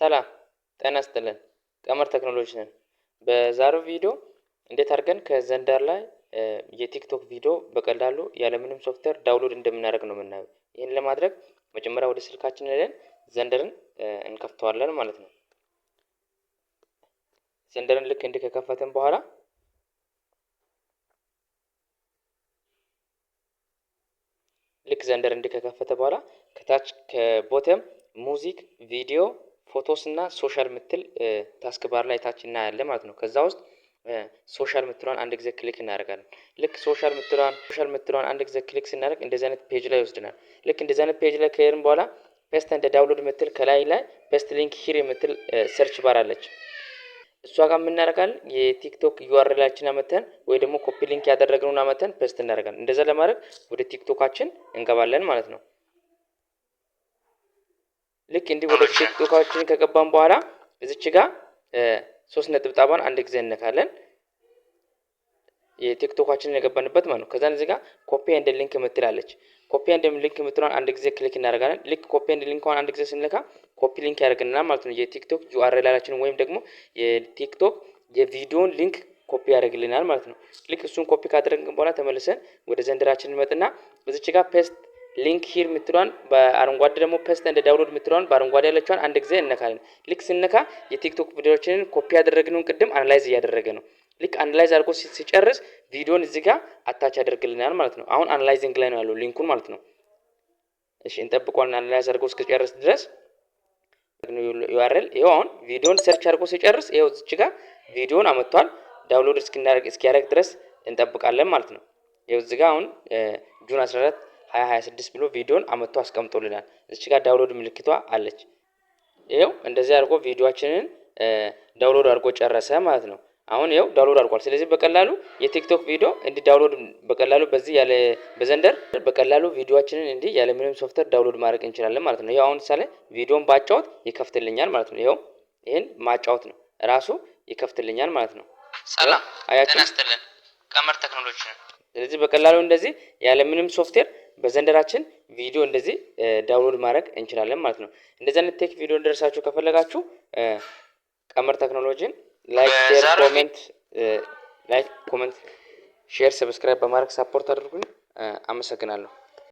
ሰላም ጤና ይስጥልን፣ ቀመር ቴክኖሎጂ ነን። በዛሬው ቪዲዮ እንዴት አድርገን ከ Xender ላይ የቲክቶክ ቪዲዮ በቀላሉ ያለምንም software download እንደምናደርግ ነው የምናየው። ይህን ለማድረግ መጀመሪያ ወደ ስልካችን ሄደን Xender ን እንከፍተዋለን ማለት ነው። Xender ን ልክ እንዲህ ከከፈትን በኋላ ልክ Xender እንዲህ ከከፈተ በኋላ ከታች ከ bottom music፣ video፣ photos እና social ምትል task bar ላይ ታች እናያለን ማለት ነው። ከዛ ውስጥ social ምትሏን አንድ ጊዜ click እናደርጋለን። ልክ social ምትሏን አንድ ጊዜ click ስናደርግ እንደዚህ አይነት page ላይ ይወስድናል። ልክ እንደዚህ አይነት page ላይ ከሄድን በኋላ paste and download ምትል ከላይ ላይ paste link here የምትል search bar አለች። እሷ ጋር የምናደርጋለን የቲክቶክ URL ኣችን አመተን ወይ ደግሞ copy link ያደረግነውን አመተን paste እናደርጋለን። እንደዛ ለማድረግ ወደ ቲክቶካችን እንገባለን ማለት ነው። ልክ እንዲህ ወደ ቲክቶካችን ከገባን በኋላ እዚች ጋር ሶስት ነጠብጣቧን አንድ ጊዜ እንነካለን። የቲክቶካችንን የገባንበት ማለት ነው። ከዛን እዚህ ጋር copy and link የምትላለች፣ copy and link የምትለዋን አንድ ጊዜ click እናደርጋለን። ልክ copy and link ኳን አንድ ጊዜ ስንነካ copy link ያደርግልናል ማለት ነው። የቲክቶክ URL ኣችንን ወይም ደግሞ የቲክቶክ የቪዲዮን link copy ያደርግልናል ማለት ነው። ልክ እሱን ኮፒ ካደረግን በኋላ ተመልሰን ወደ Xender ኣችን እንመጥና እዚች ጋር paste link here የምትለዋን በአረንጓዴ ደግሞ paste and download የምትለዋን በአረንጓዴ ያለችዋን አንድ ጊዜ እነካለን። ልክ ስነካ የቲክቶክ ቪዲዮችንን ኮፒ ያደረግነውን ቅድም analyze እያደረገ ነው። ልክ analyze አድርጎ ሲጨርስ ቪዲዮን እዚህ ጋር attach ያደርግልናል ማለት ነው። አሁን analyzing ላይ ነው ያለው link ኡን ማለት ነው። እሺ፣ እንጠብቀዋለን analyze አድርጎ እስኪጨርስ ድረስ URL። ይኸው አሁን ቪዲዮን search አድርጎ ሲጨርስ ይኸው እዚች ጋር ቪዲዮን አመጥቷል። Download እስኪናደርግ እስኪያደርግ ድረስ እንጠብቃለን ማለት ነው። ይኸው እዚህ ጋር አሁን June 14 2026 ብሎ ቪዲዮን አመጥቶ አስቀምጦልናል። እዚች ጋር download ምልክቷ አለች። ይኸው እንደዚህ አድርጎ ቪዲዮአችንን download አድርጎ ጨረሰ ማለት ነው። አሁን ይኸው download አድርጓል። ስለዚህ በቀላሉ የቲክቶክ ቪዲዮ እንዲህ download በቀላሉ በዚህ ያለ በ Xender በቀላሉ ቪዲዮአችንን እንዲህ ያለ ምንም software download ማድረግ እንችላለን ማለት ነው። ይኸው አሁን ምሳሌ ቪዲዮን ባጫወት ይከፍትልኛል ማለት ነው። ይኸው ይሄን ማጫወት ነው፣ ራሱ ይከፍትልኛል ማለት ነው። ሰላም አያችሁ? ጤና ይስጥልን፣ ቀመር ቴክኖሎጂ ነው። ስለዚህ በቀላሉ እንደዚህ ያለ ምንም ሶፍትዌር በ Xender ኣችን ቪዲዮ እንደዚህ download ማድረግ እንችላለን ማለት ነው። እንደዚህ አይነት tech ቪዲዮ እንደርሳችሁ ከፈለጋችሁ ቀመር ቴክኖሎጂን like፣ share፣ comment፣ like፣ comment፣ share፣ subscribe በማድረግ support አድርጉኝ። አመሰግናለሁ።